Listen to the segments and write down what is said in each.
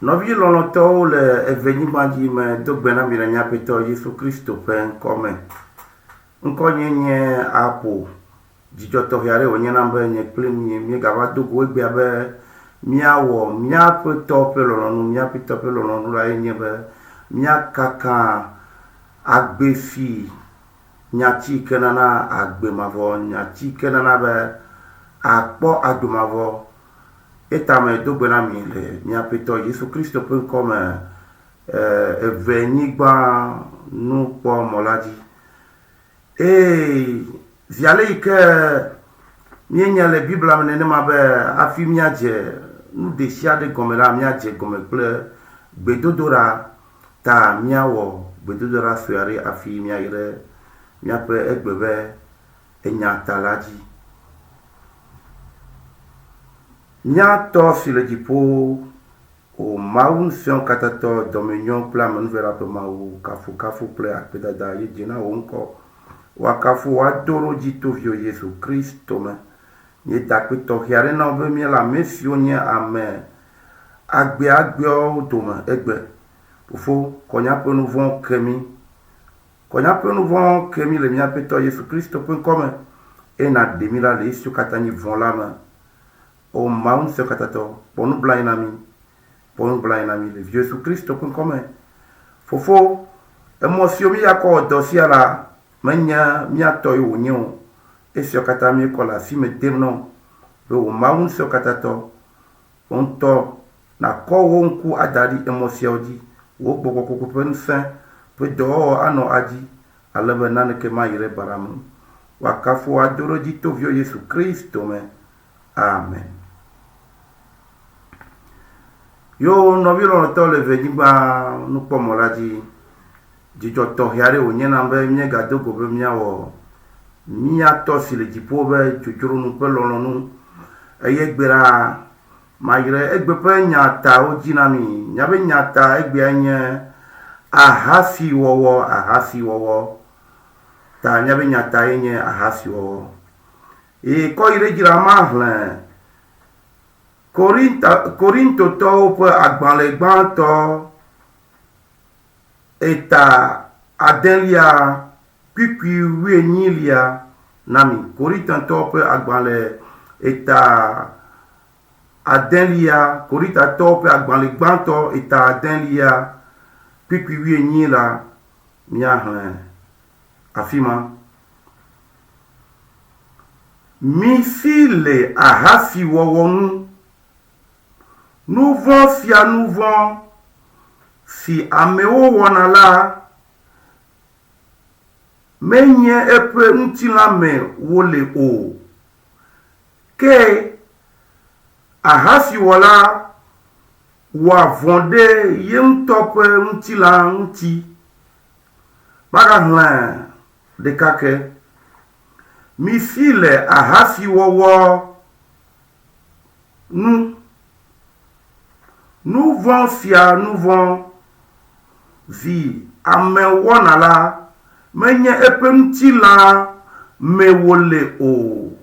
Nɔvi lɔlɔ̃tɔwo le evenyigba dzi me do gbe na mi le mía Aƒetɔ Yesu Kristo ƒe ŋkɔ me. Ŋkɔnye nye Apo. Dzidzɔ tɔxɛ aɖe wònye nam be nye kple mi míegava do go egbea be míawɔ mía Aƒetɔ ƒe lɔlɔ̃nu. Mía Aƒetɔ ƒe lɔlɔ̃nu lae nye be míakaka agbe si nyati yi ke nana agbe mavɔ, nyati yi ke nana be àkpɔ agbe mavɔ. Eta me do gbe na mi le mía Aƒetɔ Yesu Kristo ƒe ŋkɔ me eve nyigba nukpɔmɔ la dzi. Eye zi ale yi ke míenya le Biblia me nenema be hafi míadze nu ɖesiaɖe gɔme la, míadze gɔme kple gbedodoɖa. Ta míawɔ gbedodoɖa sue aɖe hafi míayi ɖe míaƒe egbe be enya ta la dzi. Mía Tɔ si le dziƒo, O Mawu Ŋusẽwokatãtɔ, dɔmenyɔ kple amenuvela ƒe Mawu, kafukafu kple akpedada ye dze na wò ŋkɔ. Woakafu wò ado ɖo dzi to Viwò Yesu Kristo me. Míeda akpe tɔxɛ aɖe na wò be míele ame siwo nye ame agbeagbeawo dome egbe. Fofo, kɔ míaƒe nu vɔ̃wo ke mí. Kɔ míaƒe nu vɔ̃wo ke mí le mía Aƒetɔ Yesu Kristo ƒe ŋkɔ me, eye nàɖe mí ɖa le esiwo katã nyi vɔ̃ la me. O Mawu Ŋusẽkatãtɔ, kpɔ nublanui na mí. Kpɔ nublanui na mí le Viwò Yesu Kristo ƒe ŋkɔ me. Fofo, emɔ siwo míakɔ wɔ dɔ sia la, menye mía tɔ ye wònye o. Esiawo katã míekɔ le asi me dem na wò be wò Mawu Ŋusẽkatãtɔ, wò ŋutɔ nàkɔ wò ŋku ada ɖi emɔ siawo dzi, wò Gbɔgbɔ Kɔkɔe ƒe ŋusẽ ƒe dɔwɔwɔ anɔ adzi ale be naneke mayi ɖe baɖa me o. Woakafu wò ado ɖe edzi to Viwò Yesu Kristo me. Amen. Yo nɔvi lɔlɔ̃tɔ le venyigba nukpɔmɔ la dzi. Dzidzɔ tɔxɛ aɖe wònye nam be míegado go be míawɔ mía Tɔ si le dziƒo ƒe dzodzro nu ƒe lɔlɔ̃nu. Eye gbe ɖa, mayre egbe ƒe nya tawo dzi na mi. Míaƒe nya ta egbea nye ahasiwɔwɔ, ahasiwɔwɔ. Ta míaƒe nya ta ye nye ahasiwɔwɔ. Eye kɔ yi ɖe edzi la, maxlẽ Korinta, Korintotɔwo ƒe agbalẽ gbãtɔ eta adelia kpukpui wuienyilia na mi. Korintotɔwo ƒe agbalẽ eta adelia, Korintatɔwo ƒe agbalẽ gbãtɔ eta adelia kpukpui wuienyi la, míaxlẽ afi ma. Misi le ahasiwɔwɔ ŋu. Nu vɔ̃ sia nu vɔ̃ si amewo wɔna la menye eƒe ŋutilã me wole o, ke ahasiwɔla wɔa vɔ̃ ɖe ye ŋutɔ ƒe ŋutilã ŋuti. Magaxlẽ ɖeka ke. Misi le ahasiwɔwɔ nu. Nu vɔ̃ sia nu vɔ̃ si ame wɔna la, menye eƒe ŋutilã me wòle o,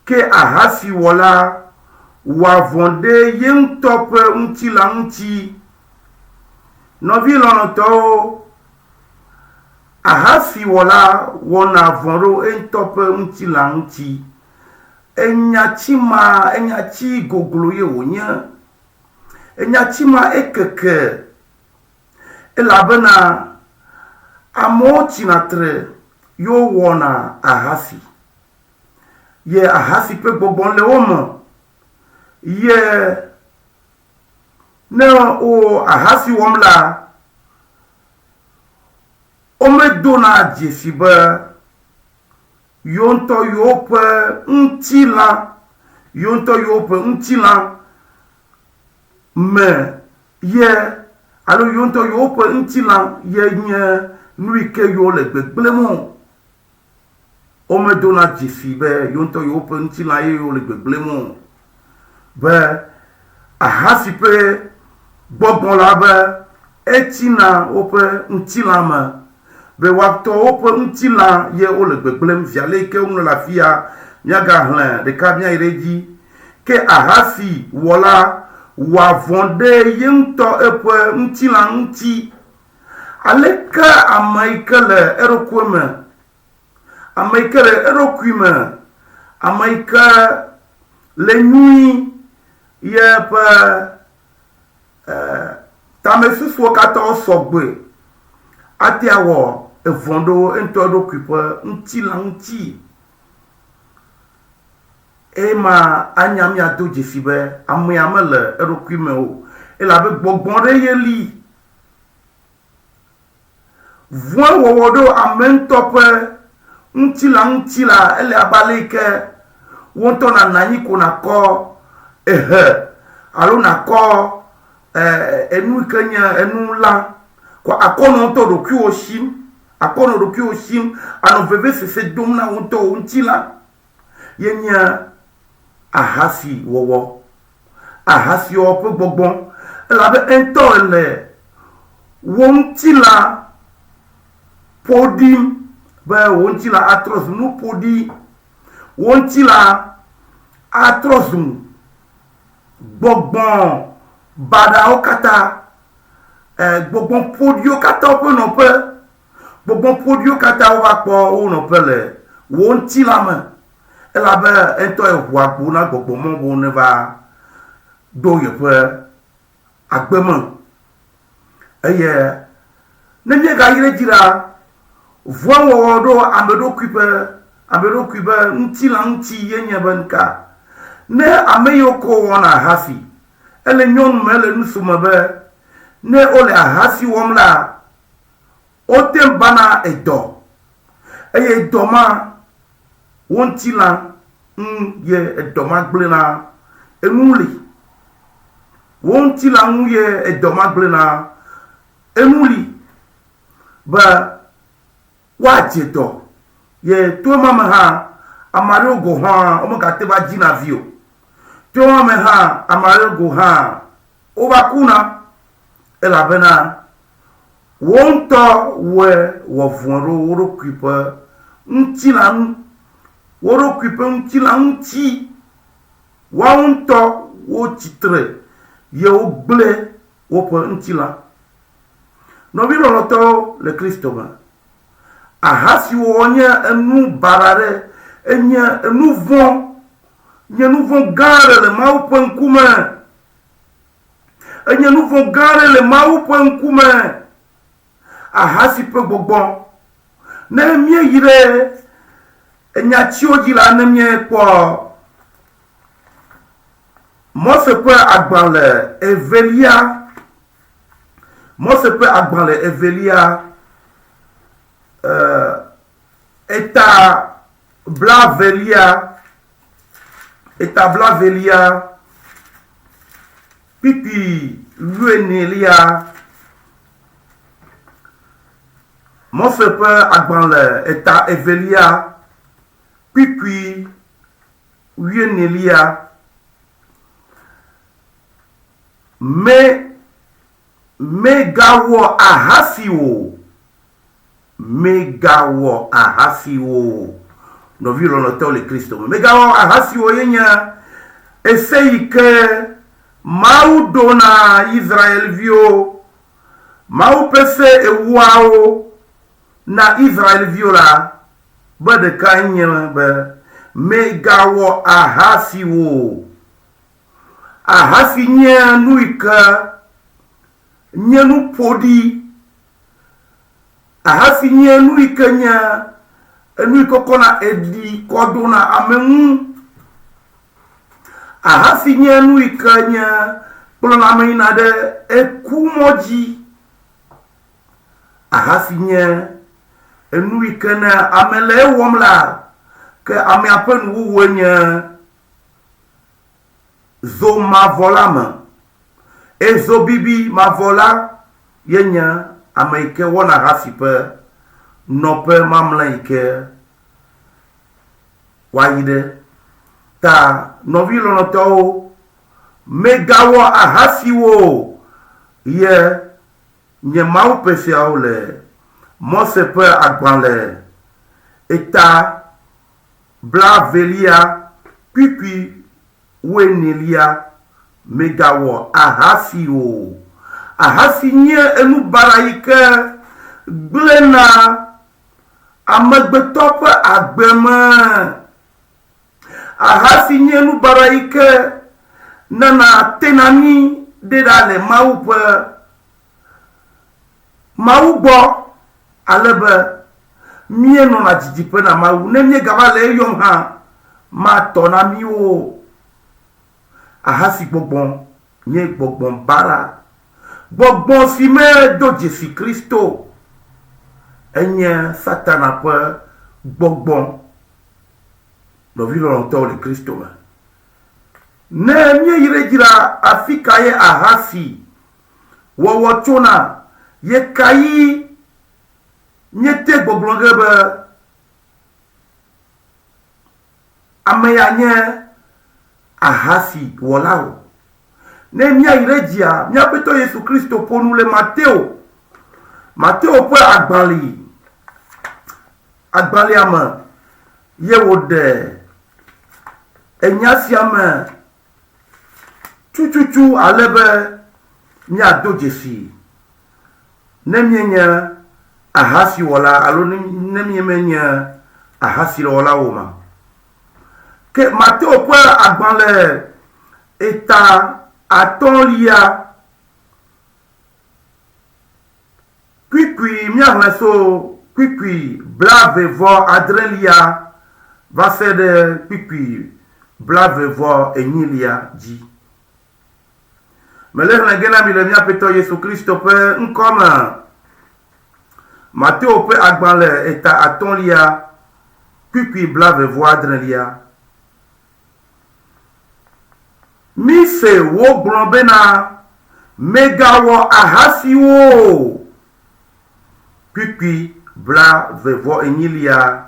ke ahasiwɔla wɔa vɔ̃ ɖe ye ŋutɔ ƒe ŋutilã ŋuti. Nɔvi lɔlɔ̃tɔwo, Ahasiwɔla wɔna vɔ̃ ɖo eŋutɔ ƒe ŋutilã ŋuti. Enyatsi ma, enyatsi goglo ye wònye. Enyatsi ma ekeke elabena amewo tsina tre ye wowɔna ahasi. Ye ahasi ƒe gbɔgbɔ le wo me. Ye ne wo ahasi wɔm la, Womedona dzesi be yewo ŋutɔ yewoƒe ŋutilã, yewo ŋutɔ yewoƒe ŋutilã me ye alo yewo ŋutɔ yewoƒe ŋutilã ye nye nu yi ke yewole gbegblẽm o. Womedona dzesi be yewo ŋutɔ yewoƒe ŋutilã ye yewole gbegblẽm o. Be ahasi ƒe gbɔgbɔ la be etsina woƒe ŋutilã me, be woatɔ woƒe ŋutilã ye wole gbegblẽm. Zi ale yi ke woŋlɔ le afia, míagaxlẽ ɖeka míayi ɖe edzi. Ke ahasi wɔla. wɔa vɔ̃ ɖe ye ŋutɔ eƒe ŋutilã ŋuti. Aleke ame yi ke le eɖokui me, ame yi ke le eɖokui me, ame yi ke le nyui ye ƒe tamesusuwo katã sɔgbe ate awɔ evɔ̃ ɖo eŋutɔ eɖokui ƒe ŋutilã ŋuti. Ema anya míado dzesi be amea mele eɖokui me o, elabe gbɔgbɔ ɖe ye li. Vɔ̃e wɔwɔ ɖo ame ŋutɔ ƒe ŋutilã ŋuti la, ele abe ale yi ke wò ŋutɔ nànɔ anyi ko nàkɔ ehe alo nàkɔ enu yi ke nye enu lã kɔ akɔ nɔ ŋutɔ ɖokuiwò sim, akɔ nɔ ɖokuiwò sim anɔ vevesese dom na wò ŋutɔ wò ŋutilã ye nye ahasiwɔwɔ. Ahasiwɔwɔ ƒe gbɔgbɔ elabe eŋutɔ ele wò ŋutilã ƒo ɖim be wò ŋutilã atrɔ zu nu ƒoɖi. Wò ŋutilã atrɔ zu gbɔgbɔ baɖawo katã, gbɔgbɔ ƒoɖiwo katã ƒe nɔƒe. Gbɔgbɔ ƒoɖiwo katã wova kpɔ wo nɔƒe le wò ŋutilã me elabe eŋutɔ eʋu agbo na gbɔgbɔ mɔ be woneva ɖo yeƒe agbe me. Eye ne míegayi ɖe edzi la, vɔ̃wɔwɔ ɖo ame ɖokui ƒe ame ɖokui ƒe ŋutilã ŋuti ye nye be nuka? Ne ame yiwo ke wɔna ahasi, ele nyɔnu me, ele ŋutsu me be ne wole ahasi wɔm la, wote ŋu bana edɔ eye dɔ ma wo ŋutilã ŋu ye edɔ ma gblẽna enu li. Wo ŋutilã ŋu ye edɔ ma gblẽna enu li be woadze dɔ ye to ema me hã ame aɖewo gɔ̃ hã womegate va dzina vi o. To ema me hã ame aɖewo gɔ̃ hã wova kuna elabena wo ŋutɔ woe wɔ vɔ̃ ɖo wo ɖokui ƒe ŋutilã ŋu, wo ɖokui ƒe ŋutilã ŋuti. Woawo ŋutɔ wotsi tre ye wogblẽ woƒe ŋutilã. Nɔvi lɔlɔ̃tɔwo le Kristo me, ahasiwɔwɔ nye enu baɖa ɖe, enye enu vɔ̃, nye nu vɔ̃ gã aɖe le Mawu ƒe ŋkume. Enye nu vɔ̃ gã aɖe le Mawu ƒe ŋkume. Ahasi ƒe gbɔgbɔ. Ne míeyi ɖe enyatiwo dzi la, ne míekpɔ Mose ƒe agbalẽ evelia, Mose ƒe agbalẽ evelia, eta blavelia, eta blavelia, kpikpi wuienelia. Mose ƒe agbalẽ eta evelia, kpikpi wuienelia. Me, megawɔ ahasi o. Megawɔ ahasi o. Nɔvi lɔlɔ̃tɔwo le Kristo me. Megawɔ ahasi o ye nye ese yi ke Mawu ɖo na Israel-viwo. Mawu ƒe se ewoawo na Israel-viwo la be ɖekae nye be, Megawɔ ahasi o. Ahasi nye nu yi ke nye nu ƒoɖi. Ahasi nye nu yi ke nye enu yi ke kɔna eɖi kɔ ɖona ame ŋu. Ahasi nye nu yi ke nye kplɔna ame yina ɖe eku mɔ dzi. Ahasi nye enu yi ke ne ame le ewɔm la, ke amea ƒe nuwuwue nye zo mavɔ la me. Ezo bibi mavɔ la ye nye ame yi ke wɔna ahasi ƒe nɔƒe mamlɛ yi ke woayi ɖe. Ta nɔvi lɔlɔ̃tɔwo, mègawɔ ahasiwo o ye nye Mawu ƒe seawo le Mose ƒe agbalẽ eta blaevelia kpuikpui wuienelia. Mègawɔ ahasi o. Ahasi nye enu baɖa yi ke gblẽna amegbetɔ ƒe agbe me. Ahasi nye nu baɖa yi ke nana tena mí ɖe ɖa le Mawu ƒe Mawu gbɔ ale be míenɔna didiƒe na Mawu. Ne míegava le eyɔm hã, matɔ na mí o. Ahasigbɔgbɔ nye gbɔgbɔ baɖa. Gbɔgbɔ si medo dzesi Kristo enye Satana ƒe gbɔgbɔ. Nɔvi lɔlɔ̃tɔwo le Kristo me. Ne míeyi ɖe edzi la, afi kae ahasi wɔwɔ tsona? Ɣekaɣi míete gbɔgblɔ ge be ame ya nye ahasiwɔla o? Ne míayi ɖe edzia, mía Aƒetɔ Yesu Kristo ƒo nu le Mateo, Mateo ƒe agbalẽ, agbalẽa me ye wòɖe enya sia me tututu ale be míado dzesi ne míenye ahasiwɔla alo ne mímenye ahasiwɔla o ma. Ke Mateo ƒe agbalẽ eta atɔ̃lia Kpuikpui míaxlẽ so kpuikpui blave vɔ adrelia va se ɖe kpuikpui blave vɔ enyilia dzi. Mele xlẽ ge na mi le mía Aƒetɔ Yesu Kristo ƒe ŋkɔ me. Mateo ƒe agbalẽ eta atɔ̃lia, kpuikpui blave vɔ adrelia. Mise wogblɔ bena, Mègawɔ ahasiwo o. Kpukpui blaeve-vɔ-enyilia.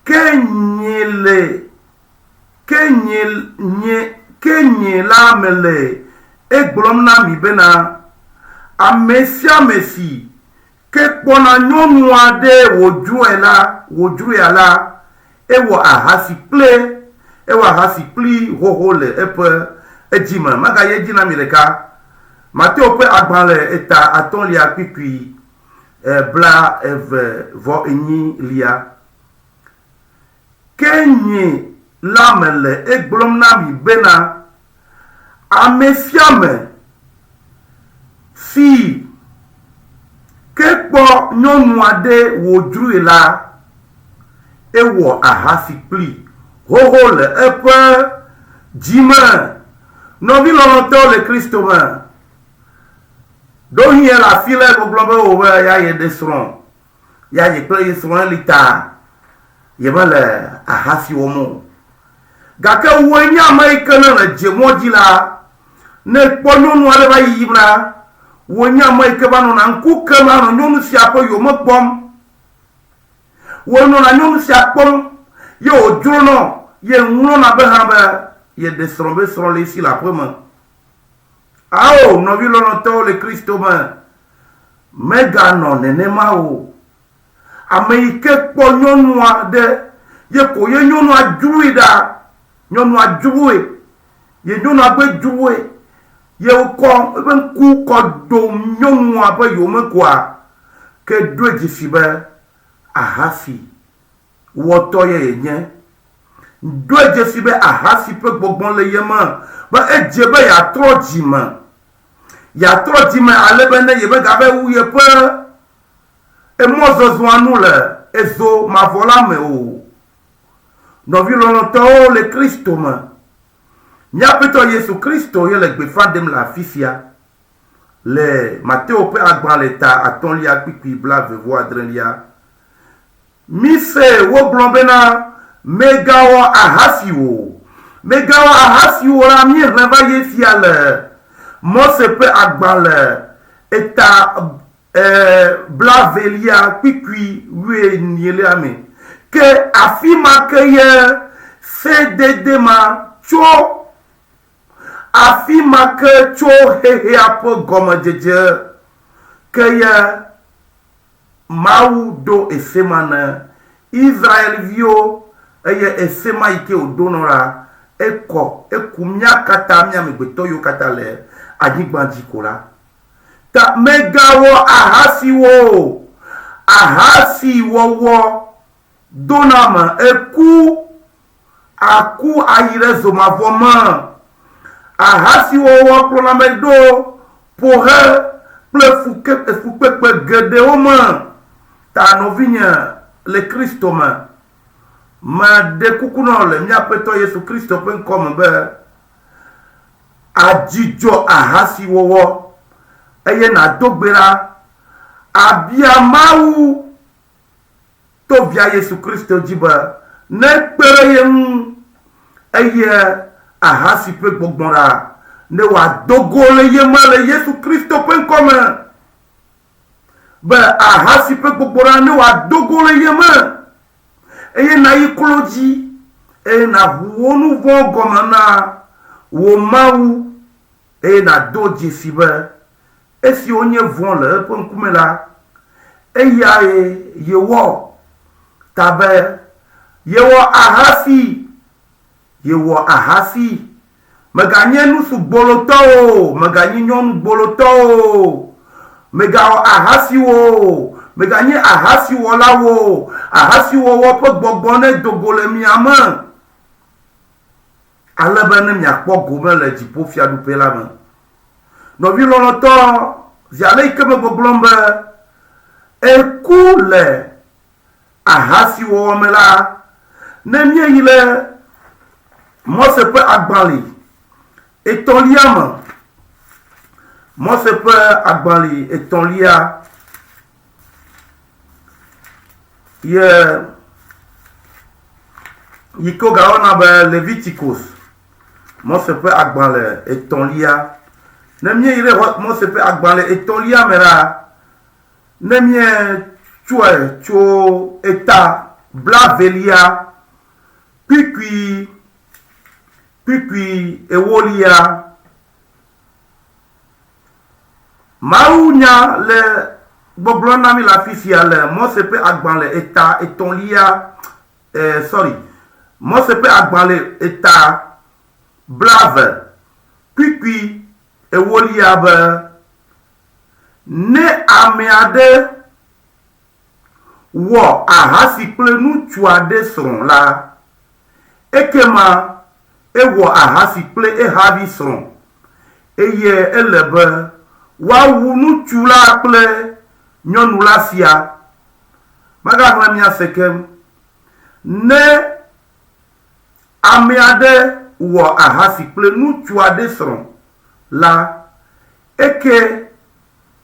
Ke nye le, ke nye, nye, ke nye la mele egblɔm na mi bena, ame sia ame si ke kpɔna nyɔnu aɖe wòdzroe la, wòdzroea la, ewɔ ahasi kple, ewɔ ahasi kpli xoxo le eƒe edzi me. Magayi edzi na mi ɖeka. Mateo ƒe agbalẽ eta atɔ̃lia kpukpui bla eve vɔ enyi lia. Ke nye la mele egblɔm na mi bena, ame sia ame si ke kpɔ nyɔnu aɖe wòdzroe la, ewɔ ahasi kplii xoxo le eƒe dzi me. Nɔvi lɔlɔ̃tɔwo le Kristo me, ɖewohĩ ele afi le gbɔgblɔ be wò be ya yeɖe srɔ̃, ya ye kple ye srɔ̃ eli ta yemele ahasi wɔm o. Gake wòe nye ame yi ke ne le dze mɔ dzi la, ne èkpɔ nyɔnu aɖe va yiyim la, wòe nye ame yi ke va nɔna ŋku kem anɔ nyɔnu sia ƒe yome kpɔm. Wòe nɔna nyɔnu sia kpɔm ye wòdzronɔ ye ŋlɔna be hã be yeɖe srɔ̃ be srɔ̃ le esi le aƒe me. Ao, nɔvi lɔlɔ̃tɔwo le Kristo me, meganɔ nenema o. Ame yi ke kpɔ nyɔnua ɖe ye ko ye nyɔnua dzroe ɖa, nyɔnua dzroe, ye nyɔnua gbe dzroe, ye wokɔ eƒe ŋku kɔ ɖo nyɔnua ƒe yome koa, ke ɖoe dzesi be ahasi wɔtɔ ye yenye. Ɖoe dzesi be ahasi ƒe gbɔgbɔ le ye me, be edze be yeatrɔ dzime. Yeatrɔ dzime ale be ne yemegava wu yeƒe emɔzɔzɔa nu le ezo mavɔ la me o. Nɔvi lɔlɔ̃tɔwo le Kristo me, mía Aƒetɔ Yesu Kristo ye le gbeƒã ɖem le afisia le Mateo ƒe agbalẽ ta atɔ̃lia kpukpui blaeve-vɔ-adrelia. Mise wogblɔ bena, Mègawɔ ahasi o. Mègawɔ ahasi o la, míexlẽ va yi fia le Mose ƒe agbalẽ eta blaevelia kpukpui wuienelia me. Ke afi ma ke ye sedede ma tso. Afi ma ke tso xexea ƒe gɔmedzedze ke ye Mawu ɖo ese ma ne Israel-viwo eye ese ma yi ke wòɖo nɔ la, Ekɔ, eku mía katã, mía amegbetɔ yiwo katã le anyigba dzi ko la. Ta mègawɔ ahasiwo o. Ahasiwɔwɔ dona ame eku, aku ayi ɖe zomavɔ me. Ahasiwɔwɔ kplɔna ame ɖo ƒohe kple fuke, fukpekpe geɖewo me. Ta nɔvinye le Kristo me, meɖe kuku na wò le mía Aƒetɔ Yesu Kristo ƒe ŋkɔ me be, adzudzɔ ahasiwɔwɔ eye nàdo gbe ɖa abia Mawu to Via Yesu Kristo dzi be nekpe ɖe ye ŋu eye ahasi ƒe gbɔgbɔ ɖa ne wòado go le ye me le Yesu Kristo ƒe ŋkɔ me. Be ahasi ƒe gbɔgbɔ ɖa ne wòado go le ye me eye nàyi klo dzi eye nàʋu wò nu vɔ̃ gɔme na wò Mawu eye nàdo dzesi be esiwo nye vɔ̃ le eƒe ŋkume la, eyae yewɔ, ta be yewɔ ahasi, yewɔ ahasi. Mèganye nusu gbolotɔ o, mèganye nyɔnu gbolotɔ o, mègawɔ ahasiwo o, mèganye ahasiwɔlawo o, ahasiwɔwɔ ƒe gbɔgbɔ nedo go le mia me, ale be ne miakpɔ gome le dziƒofiaɖuƒe la me. Nɔvi lɔlɔ̃tɔ, zi ale yi ke megbɔgblɔm be eku le ahasiwɔwɔ me la, ne míeyi le Mose ƒe agbalẽ etɔ̃lia me, Mose ƒe agbalẽ etɔ̃lia ye yi ke wogayɔna be Leviticus, Mose ƒe agbalẽ etɔ̃lia. Ne míeyi ɖe Mose ƒe agbalẽ etɔ̃lia me la, ne míetsɔe tso eta blavelia kpukpui kpukpui ewolia, Mawunya le gbɔgblɔm na mí le afi sia le Mose ƒe agbalẽ eta etɔ̃lia, eh, sorry, Mose ƒe agbalẽ eta blave kpukpui ewolia be, Ne ame aɖe wɔ ahasi kple ŋutsu aɖe srɔ̃ la, ekema ewɔ ahasi kple ehavi srɔ̃, eye ele be woawu ŋutsu la kple nyɔnu la sia. Megaxlẽ miase keŋ. Ne ame aɖe wɔ ahasi kple ŋutsu aɖe srɔ̃ la, eke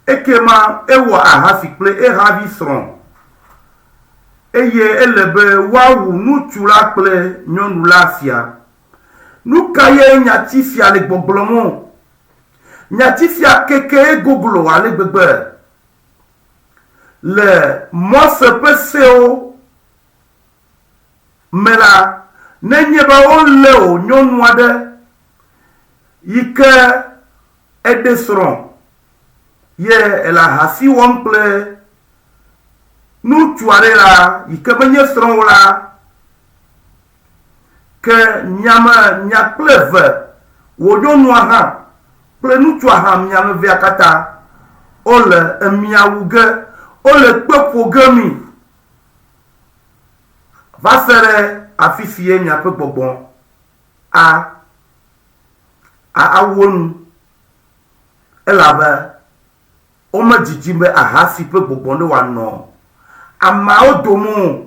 ekema ewɔ ahasi kple ehavi srɔ̃, eye ele be woawu ŋutsu la kple nyɔnu la sia. Nu ka ye nyati sia le gbɔgblɔm o? Nyati sia keke goglo ale gbegbe le Mose ƒe sewo me la, nenye be wolé wò nyɔnu aɖe yi ke eɖe srɔ̃ ye ele ahasi wɔm kple ŋutsu aɖe la yi ke menye srɔ̃wò la, ke mia me mia kple eve, wò nyɔnua hã kple ŋutsua hã mia ame evea katã wole emia wu ge, wole kpe ƒo ge mi va se ɖe afi si ye miaƒe gbɔgbɔ a a awu enu. Elabe womedidim be ahasi ƒe gbɔgbɔ ne wòanɔ ameawo dome o.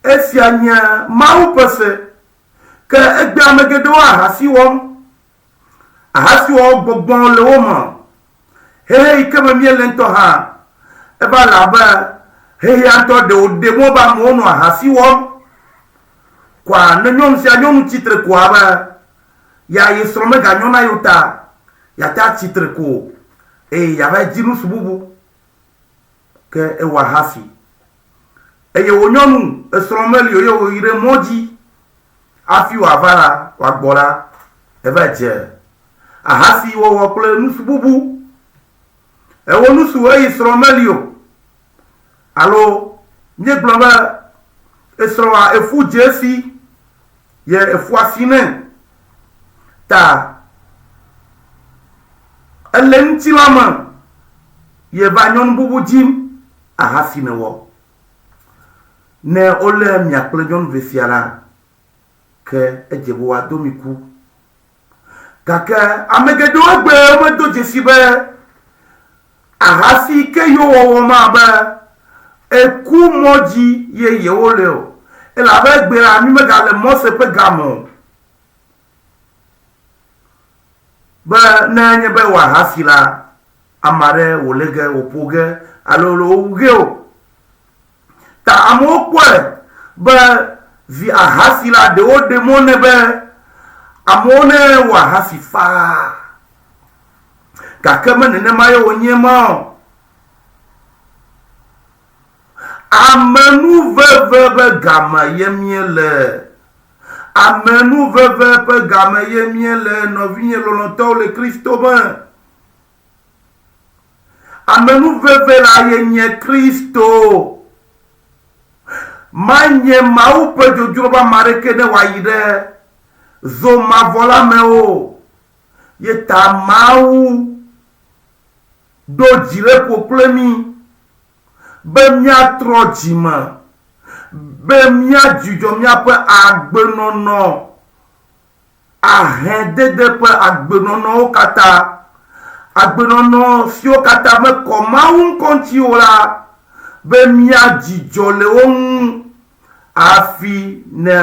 Esia nye Mawu ƒe se. Ke egbea ame geɖewo ahasi wɔm. Ahasiwɔwɔ gbɔgbɔ le wo me. Xexe yi ke me míele ŋutɔ hã, eva le abe xexea ŋutɔ ɖe wòɖe mɔ be amewo nɔ ahasi wɔm. Kɔa ne nyɔnu sia nyɔnu tsitre koa be ya ye srɔ̃ meganyɔ na ye o ta, yeate atsi tre ko o eye yeava dzi nusu bubu. Ke ewɔ ahasi. Eye wò nyɔnu esrɔ̃ meli o ye wòyi ɖe mɔ dzi hafi wòava la, wòagbɔ la, eva dze ahasiwɔwɔ kple nusu bubu. Ewɔ nusu eye srɔ̃ meli o. Alo míegblɔ be esrɔ̃a efu dze esi. Ye eƒu asi nɛ. Ta ele ŋutilã me ye va nyɔnu bubu dzim ahasi nèwɔ. Ne wolé mia kple nyɔnuve sia la, ke edze be woado mi ku. Gake ame geɖewo egbe womedo dzesi be ahasi ke yewowɔwɔ ma be eku mɔ dzi ye yewole o. Elabe egbea mímegale Mose ƒe game o. Be ne enye be ewɔ ahasi la, ame aɖe wòlé ge, wòƒo ge alo wòwu ge o. Ta amewo kpɔe be zi ahasi la, ɖe woɖe mɔ nɛ be amewo ne wɔ ahasi faa. Gake me nenema ye wònye ma o. Amenuveve ƒe game ye míele. Amenuveve ƒe game ye míele, nɔvinye lɔlɔ̃tɔwo le Kristo me. Amenuveve la ye nye Kristo. Manye Mawu ƒe dzodzro be ame aɖeke ne wòayi ɖe zo mavɔ la me o. Ye ta Mawu ɖo dzi ɖe ƒo kple mí be míatrɔ dzi me, be míadzudzɔ míaƒe agbenɔnɔ ahedede ƒe agbenɔnɔwo katã, agbenɔnɔ siwo katã mekɔ Mawu ŋkɔ ŋuti o la, be míadzidzɔ le wo ŋu hafi ne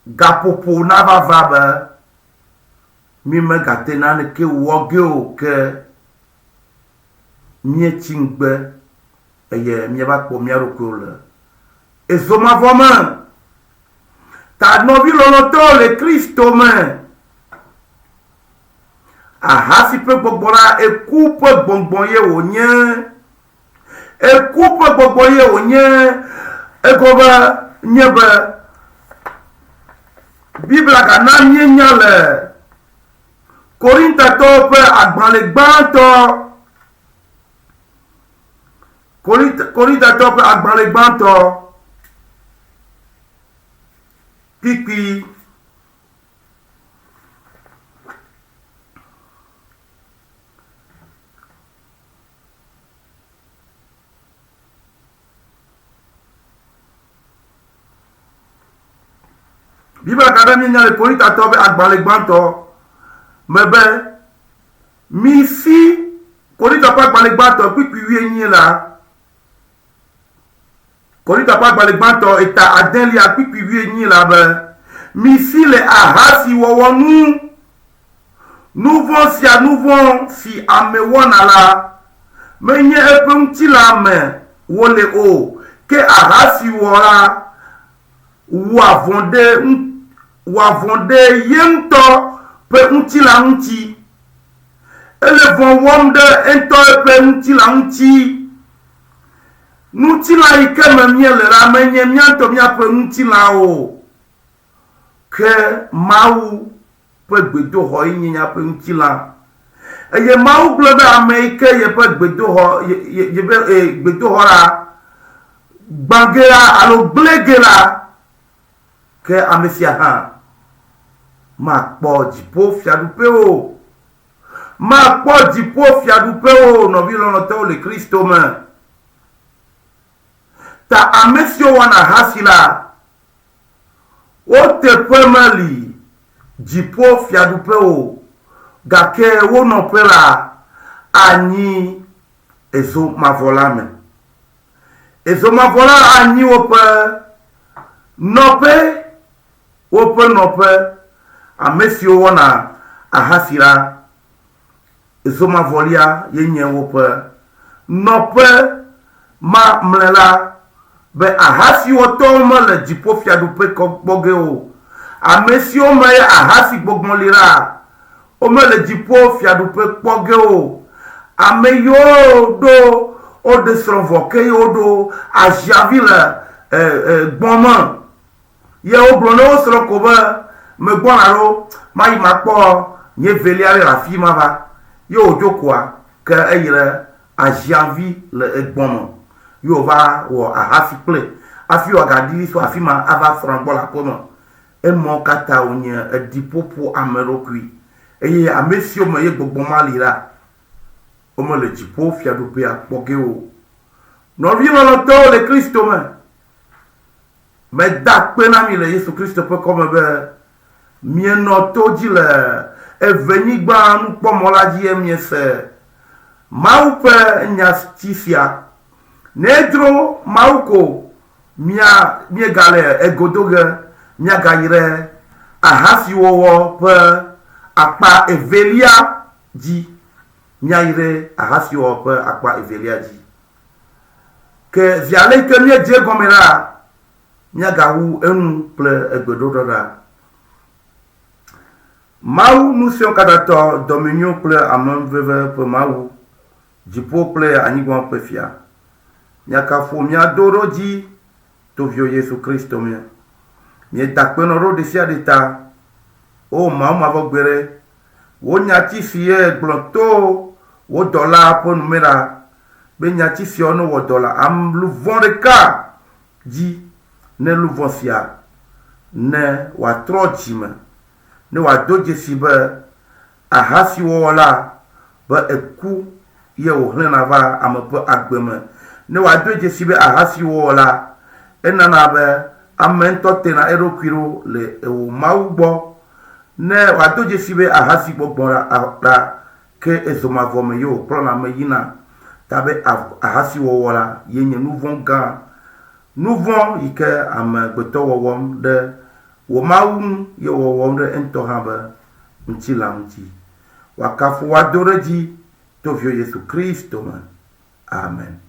gaƒoƒo nava va be mímegate naneke wɔ ge o ke míetsi ŋugbe eye míava kpɔ mía ɖokuiwo le ezo mavɔ me. Ta nɔvi lɔlɔ̃tɔwo le Kristo me. Ahasi ƒe gbɔgbɔ la, eku ƒe gbɔgbɔ ye wònye. Eku ƒe gbɔgbɔ ye wònye. Egɔme nye be Biblia gana míenya le Korintatɔwo ƒe agbalẽ gbãtɔ Korintatɔwo ƒe agbalẽ gbãtɔ kpikpi Biblia ka ɖe míenya le Korintatɔwo ƒe agbalẽ gbãtɔ me be misi Korinto ƒe agbalẽ gbãtɔ kpukpui wuienyi la, Korinto ƒe agbalẽ gbãtɔ eta adelia kpukpui wuienyi la be, Misi le ahasiwɔwɔ nu. Nuvɔ̃ sia nuvɔ̃ si ame wɔna la, menye eƒe ŋutilã me wòle o, ke ahasiwɔla wɔa vɔ̃ ɖe wɔa vɔ̃ ɖe ye ŋutɔ ƒe ŋutilã ŋuti. Ele vɔ̃ wɔm ɖe eŋutɔ eƒe ŋutilã ŋuti. Ŋutilã yi ke me míele la menye mía ŋutɔ míaƒe ŋutilã o, ke Mawu ƒe gbedoxɔ ye nye míaƒe ŋutilã. Eye Mawu gblɔ be ame yi ke yeƒe gbedoxɔ yeƒe gbedoxɔ la gbã ge la alo gblẽ ge la, ke ame sia hã makpɔ dziƒo fiaɖuƒe o. Makpɔ dziƒo fiaɖuƒe o, nɔvi lɔlɔ̃tɔwo le Kristo me. Ta ame siwo wɔna ahasi la, wo teƒe meli dziƒo fiaɖuƒe o, gake wo nɔƒe la anyi ezo mavɔ la me. Ezo mavɔ la anyi woƒe nɔƒe, woƒe nɔƒe, ame siwo wɔna ahasi la, ezo mavɔlia ye nye woƒe nɔƒe mamlɛ la, be ahasiwɔtɔwo mele dziƒofiaɖuƒe kpɔ ge o. Ame siwo me ahasigbɔgbɔ li la, Womele dziƒo fiaɖuƒe kpɔ ge o. Ame yiwo ɖo woɖe srɔ̃ vɔ ke ye woɖo aziavi le gbɔ̃ me. Ye wogblɔ ne wo srɔ̃ ko be, Megbɔna ɖo, mayi makpɔ nye velia ɖe le afi ma va. Ye wòdzo koa, ke eyi ɖe aziavi le egbɔ̃ me. Ye wòva wɔ ahasi kple. Hafi wòagaɖi tso afi ma ava srɔ̃a gbɔ le aƒe me. Emɔ katã wònye eɖiƒoƒo ame ɖokui. Eye ame siwo me ye gbɔgbɔ ma li la, womele dziƒo fiaɖuƒea kpɔ ge o. Nɔvi lɔlɔ̃tɔwo le Kristo me, meda akpe na mi le Yesu Kristo ƒe kɔme be mienɔ to dzi le evenyigba nukpɔmɔ la dzi ye miese Mawu ƒe nyati sia. Ne edzro Mawu ko mia, miegale ego do ge, miagayi ɖe ahasiwɔwɔ ƒe akpa evelia dzi. Miayi ɖe ahasiwɔwɔ ƒe akpa evelia dzi. Ke zi ale yi ke míedze egɔme la, míagawu enu kple egbeɖoɖoɖa. Mawu Ŋusẽkatãtɔ, dɔmenyo kple amenuveve ƒe Mawu, dziƒo kple anyigba ƒe Fia. Míakafu mía do ɖo dzi to Viwò Yesu Kristo me. Míeda akpe nɔ ɖo ɖesiaɖe ta. O Mawu mavɔ gbeɖe, wò nyati si ye gblɔ to wò dɔla ƒe nu me la, be nyati siawo newɔ dɔ le am luvɔ̃ ɖeka dzi ne luvɔ̃ sia ne wòatrɔ dzime, ne wòado dzesi be ahasiwɔwɔ la be eku ye wòhlẽna va ame ƒe agbe me. Ne wòadoe dzesi be ahasiwɔwɔ la, enana be ame ŋutɔ tena eɖokui ɖo le ewò Mawu gbɔ. Ne wòado dzesi be ahasigbɔgbɔ la, ke ezomavɔ me ye wòkplɔna ame yina. Ta be ahasiwɔwɔ la ye nye nuvɔ̃ gã. Nuvɔ̃ yi ke amegbetɔ wɔwɔm ɖe wò Mawu ŋu ye wɔwɔm ɖe eŋutɔ hã be ŋutilã ŋuti. Woakafu woado ɖe edzi to Viwò Yesu Kristo me. Amen.